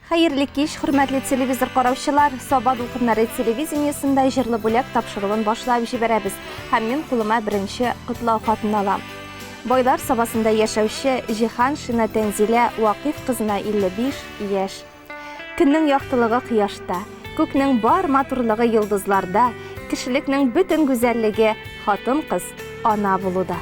Хәерле кич, хөрмәтле телевизор караучылар! Саба дулкыннары телевидениесендә Җырлы бүләк тапшыруын башлап җибәрәбез. Һәм мин кулыма беренче котлау хатын алам. Байлар Сабасында яшәүче Җиһаншина Тәнзилә Вакыйф кызына 55 яшь. Көннең яктылыгы кояшта, күкнең бар матурлыгы йолдызларда, кешелекнең бөтен гүзәллеге хатын-кыз, ана булуда.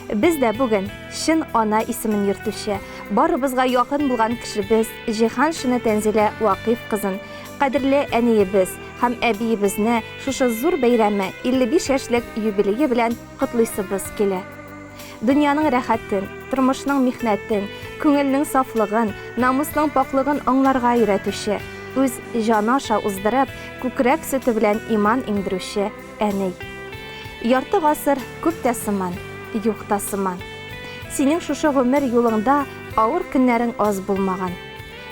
Без дә бүген чын ана исемен йөртүче, барыбызга якын булган кешебез Җиһаншина Тәнзилә Вакыйф кызын, кадерле әниебез һәм әбиебезне шушы зур бәйрәме, 55 яшьлек юбилее белән котлыйсыбыз килә. Дөньяның рәхәтен, тормышның михнәтен, күңелнең сафлыгын, намусның пакълыгын аңларга өйрәтүче, үз җаны аша уздырып, күкрәк сөте белән иман иңдерүче әни. Ярты гасыр күп тә сыман, юк та сыман. Синең шушы гомер юлыңда авыр көннәрең аз булмаган.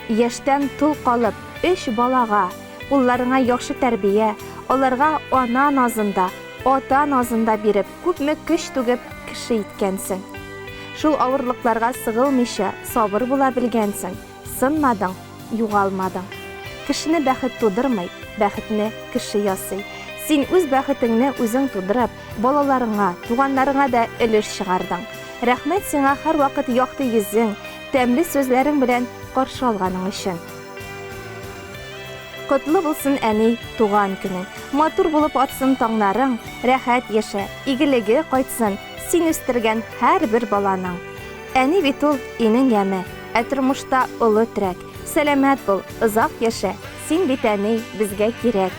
Яшьтән тол калып, өч балага, улларыңа яхшы тәрбия, аларга ана назын да, ата назын да биреп, күпме көч түгеп кеше иткәнсең. Шул авырлыкларга сыгылмыйча, сабыр була белгәнсең. Сынмадың, югалмадың. Кешене бәхет тудырмый, бәхетне кеше ясый. Син үз бәхетеңне үзең тудырып, балаларыңа, туганнарыңа да өлеш чыгардың. Рәхмәт сиңа һәрвакыт якты йөзең, тәмле сүзләрең белән каршы алганың өчен. Котлы булсын, әни, туган көнең. Матур булып атсын таңнарың, рәхәт яшә, игелеге кайтсын син үстергән һәрбер баланың. Әни бит ул өйнең яме, ә тормышта олы терәк. Сәламәт бул, озак яшә, син бит әни, безгә кирәк.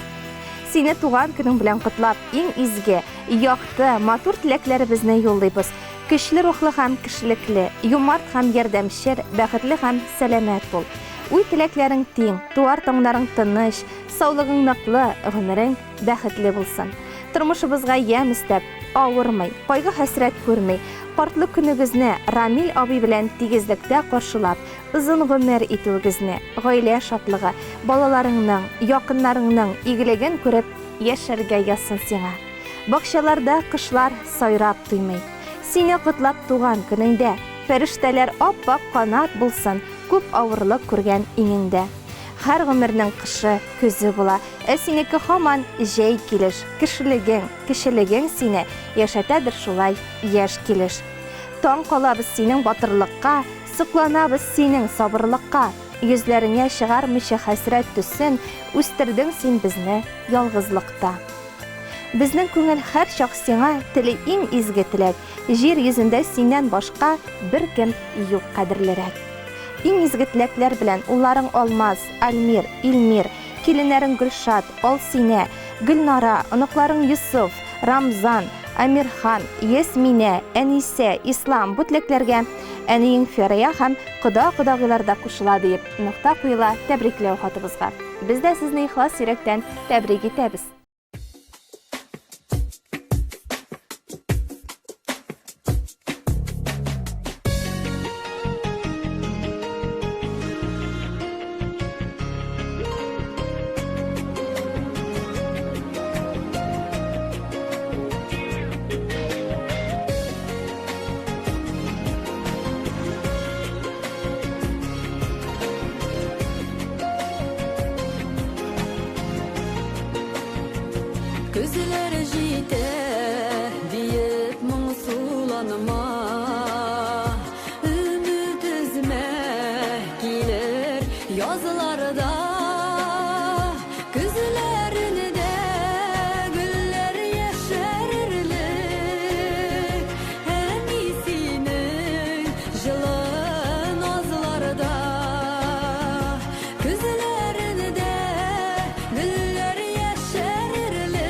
Сине туган көнең белән котлап, иң изге, якты, матур теләкләребезне юллыйбыз. Көчле рухлы һәм кешелекле, юмарт һәм ярдәмчел, бәхетле һәм сәламәт бул. Уй-теләкләрең тиң, туар таңнарың тыныч, саулыгың ныклы, гомерең бәхетле булсын. Тормышыбызга ямь өстәп, авырмый, кайгы-хәсрәт күрми, картлык көнегезне Рамил абый белән тигезлектә каршылап, озын гомер итүегезне, гаилә шатлыгы, балаларыңның, якыннарыңның игелеген күреп яшәргә язсын сиңа. Бакчаларда кошлар сайрап туймый. Сине котлап туган көнеңдә, фәрештәләр ап-ак канат булсын, күп авырлык күргән иңеңдә. Һәр гомернең кышы, көзе була, ә синеке һаман җәй килеш, кешелегең, Кешелегең сине яшәтәдер шулай яшь килеш. Таң калабыз синең батырлыкка, Сокланабыз синең сабырлыкка. Йөзләреңә чыгармыйча хәсрәт төсен, Үстердең син безне ялгызлыкта. Безнең күңел һәрчак сиңа тели иң изге теләк, Җир йөзендә синнән башка беркем юк кадерлерәк. Иң изге теләкләр белән улларың Алмаз, Альмир, Илмир, киленнәрең Гөлшат, Алсинә, Гөлнара, оныкларың Йосыф, Рамзан, Әмирхан, Ясминә, Әнисә, Ислам бу теләкләргә әниең Фәрия һәм кода-кодагыйлар да кушыла диеп нокта куела тәбрикләү хатыбызга. Без дә сезне ихлас йөрәктән тәбрик итәбез. Көзләр җитә диеп моңсуланма. Өмет өзмә, килер язларда. Көзләрендә гөлләр яшәрерлек. Әни синең җылы назларда. Көзләрендә гөлләр яшәрерлек.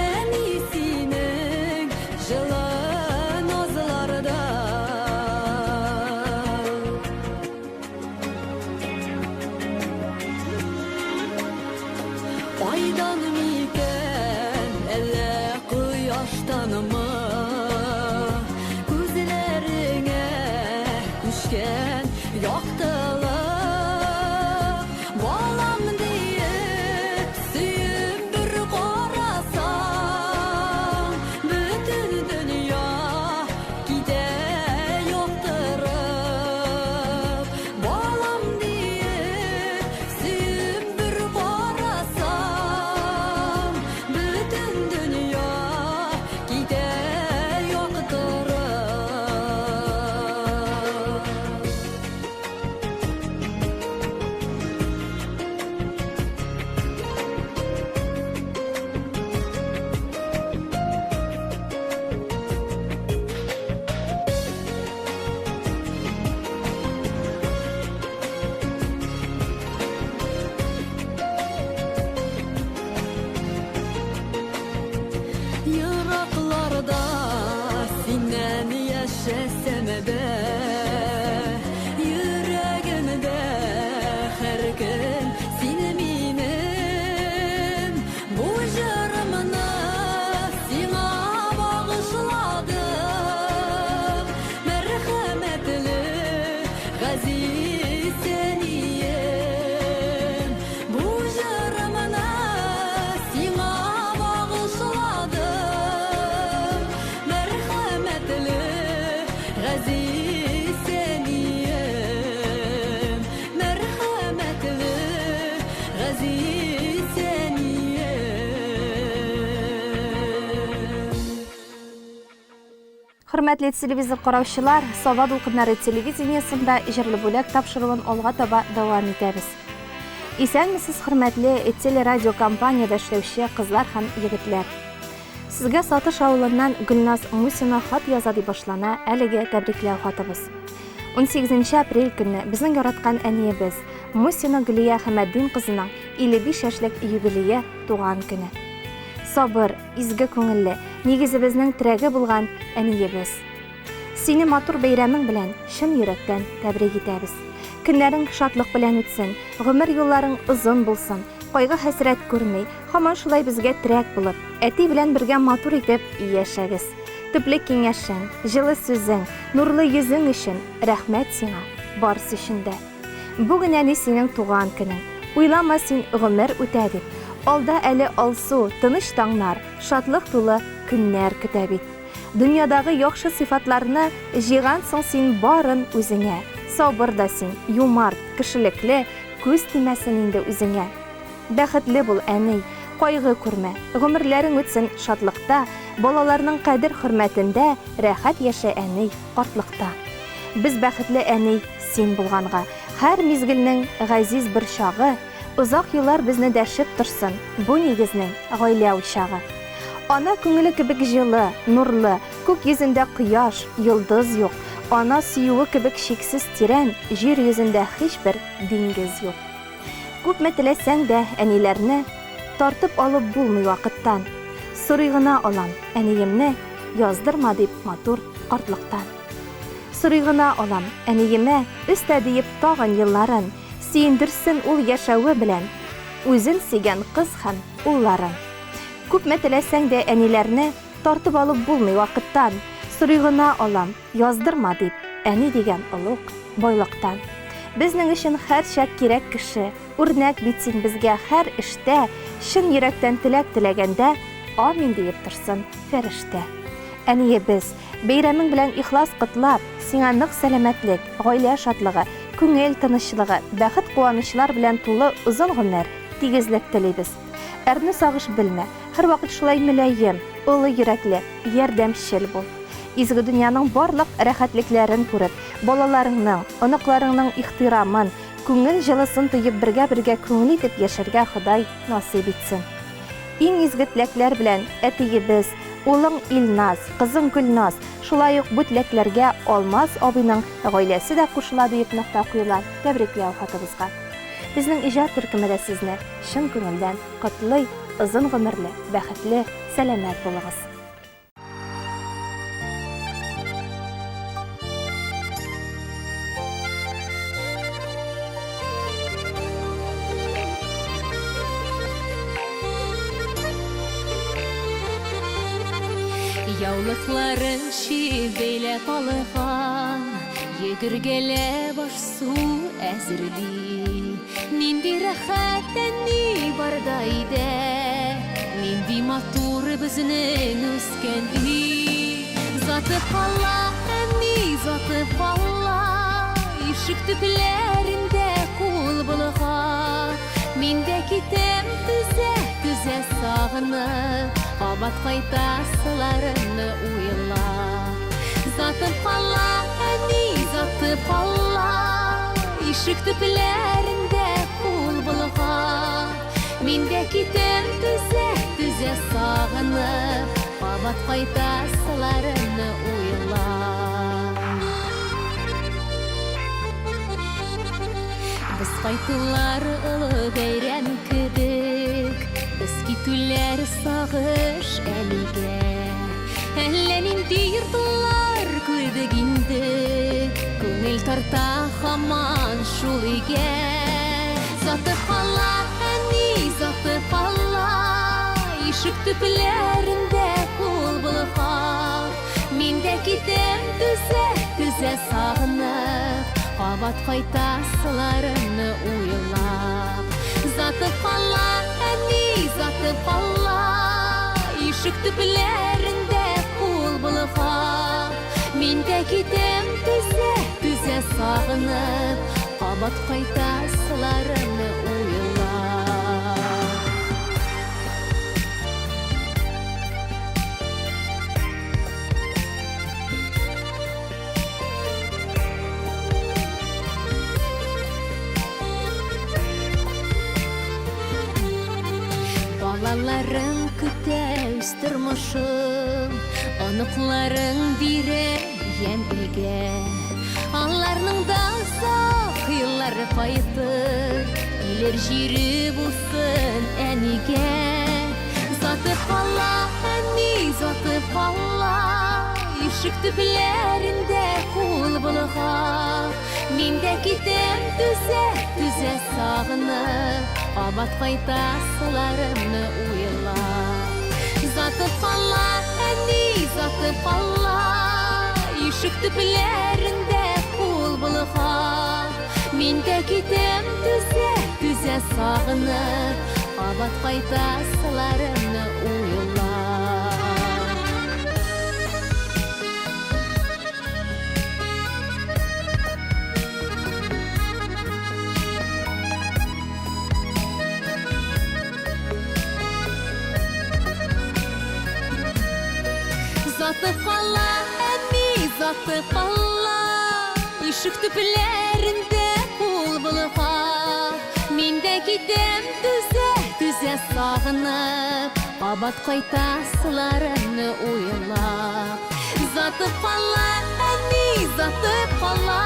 Әни синең җылы назларда. Айдан микән, әллә кояштанмы? Күзләреңә күчкән яктылык. Балам диеп, сөеп бер карасаң, бөтен дөнья китә яктырып. Балам газиз әнием. Бу җырымны сиңа багышладым. Мәрхәмәтле, газиз әнием. Мәрхәмәтле, газиз әнием. Хөрмәтле телевизор караучылар, Саба дулкыннары телевидениесында Җырлы бүләк тапшыруын алга таба дәвам итәбез. Исәнмесез, хөрмәтле телерадиокомпаниядә эшләүче кызлар һәм егетләр. Сезгә Сатыш авылыннан Гөлназ Мусина хат яза дип башлана әлеге тәбрикләү хатыбыз. 18 апрель көнне безнең яраткан әниебез Мусина Гөлия Хәмәтдин кызының 55 яшьлек юбилее туган көне. Сабыр, изге күңелле, нигезебезнең терәге булган әниебез. Сине матур бәйрәмең белән чын йөрәктән тәбрик итәбез. Көннәрең шатлык белән үтсен, гомер юлларың озын булсын, кайгы-хәсрәт күрми, һаман шулай безгә терәк булып, әти белән бергә матур итеп яшәгез. Төпле киңәшең, җылы сүзең, нурлы йөзең өчен рәхмәт сиңа, барысы өчен дә. Бүген әни синең туган көнең. Уйлама син гомер үтә дип. Алда әле алсу, тыныч таңнар, шатлык тулы көннәр көтә бит. Дөньядагы яхшы сыйфатларны җыйгансың син барын үзеңә. Сабыр да син, юмарт, кешелекле, күз тимәсен инде үзеңә. Бәхетле бул, әни, кайгы күрмә, гомерләрең үтсен шатлыкта, балаларның кадер-хөрмәтендә, рәхәт яшә, әни, картлыкта. Без бәхетле, әни, син булганга. Һәр мизгелнең газиз бер чагы, озак еллар безне дәшеп торсын бу нигезнең гаилә учагы. Ана күңеле кебек җылы, нурлы, күк йөзендә кояш, йолдыз юк. Ана сөюе кебек чиксез тирән, җир йөзендә һичбер диңгез юк. Күпме теләсәң дә әниләрне тартып алып булмый вакыттан. Сорый гына алам, әниемне яздырма дип матур картлыктан. Сорый гына алам, әниемә өстә диеп тагын елларын, сөендерсен ул яшәве белән үзен сөйгән кыз һәм улларын. Күпме теләсәң дә әниләрне тартып алып булмый вакыттан. Сорый гына алам, яздырма дип, әни дигән олуг байлыктан. Безнең өчен һәрчак кирәк кеше, үрнәк бит син безгә һәр эштә, чын йөрәктән теләк теләгәндә, амин диеп торсын фәрештә. Әниебез, бәйрәмең белән ихлас котлап, сиңа нык сәламәтлек, гаилә шатлыгы, күңел тынычлыгы, бәхет-куанычлар белән тулы озын гомер, тигезлек телибез. Әрнү сагыш белмә, һәрвакыт шулай мөлаем, олы йөрәкле, ярдәмчел бул. Изге дөньяның барлык рәхәтлекләрен күреп, балаларыңның, оныкларыңның ихтирамын, күңел җылысын тоеп бергә-бергә күңел итеп яшәргә Ходай насыйп итсен. Иң изге теләкләр белән әтиебез, улың Илназ, кызың Гөлназ, шулай ук бу теләкләргә Алмаз абыйның гаиләсе дә кушыла диеп нокта куела тәбрикләү хатыбызга. Безнең иҗат төркеме дә сезне чын күңелдән котлый, озын гомерле, бәхетле, сәламәт булыгыз. Яулыкларын чөеп бәйләп алган, Йөгергәләп аш-су әзерли. Нинди рәхәт әни барда өйдә, Нинди матур безнең үскән өй. Заты кала, әни, заты кала, Ишек төпләрендә кул болгап. Мин дә китәм түзә-түзә сагынып, Кабат кайтасыларымны уйлап. Заты кала, әни, заты кала, Ишек төпләрендә кул болгап. Мин дә китәм түзә-түзә сагынып, Кабат кайтасыларымны уйлап. Без кайтулар олы бәйрәм кебек, Без китүләр сагыш әлегә. Әллә нинди йортлар күрдек инде, Күңел тарта һаман шул өйгә. Сатып ала, әни, сатып ала, Ишек төпләрендә кул болгап. Мин дә китәм түзә-түзә сагынып, Кабат Кабат кайтасыларымны уйлап. Затып кала, әни, затып кала. Ишек төпләрендә кул болгап. Мин дә китәм түзә, түзә сагынып. Кабат кайтасыларымны уйлап. Балаларың көтә үз тормышын, Оныкларың бирә ямь өйгә. Аларның да озак еллары кайтыр, Килер җире булсын әнигә. Затып кала, әни, затып кала, Ишек төпләрендә кул болгап. Мин дә китәм түзә, түзә сагынып, Кабат кайтасыларымны уйлап. Затып кала, әни, затып кала, Ишек төпләрендә кул болгап. Мин дә китәм түзә, түзә сагынып, Кабат кайтасыларымны уйлап. Затып кала, әни, затып кала, Ишек төпләрендә кул болгап. Мин дә китәм түзә, түзә сагынып, Кабат кайтасыларымны уйлап. Затып кала, әни, затып кала,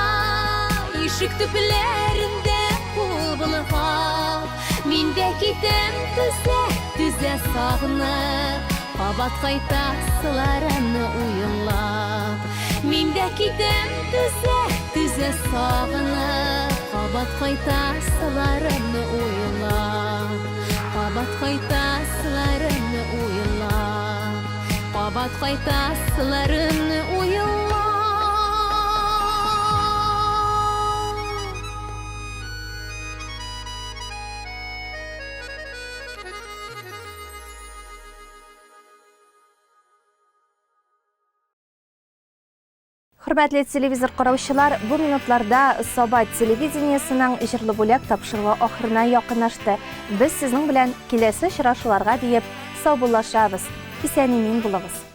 Ишек төпләрендә кул болгап. Мин дә китәм түзә, түзә сагынып, Кабат кайтасыларымны уйлап. Мин дә китәм түзә, түзә сагынып, Кабат кайтасыларымны уйлап. Кабат кайтасыларымны уйлап. Кабат кайтасыларымны уйлап. Хөрмәтле телевизор караучылар, бу минутларда Саба телевидениесының Җырлы бүләк тапшыруы ахырына якынлашты. Без сезнең белән киләсе очрашуларга диеп саубуллашабыз. Исән-имин булыгыз.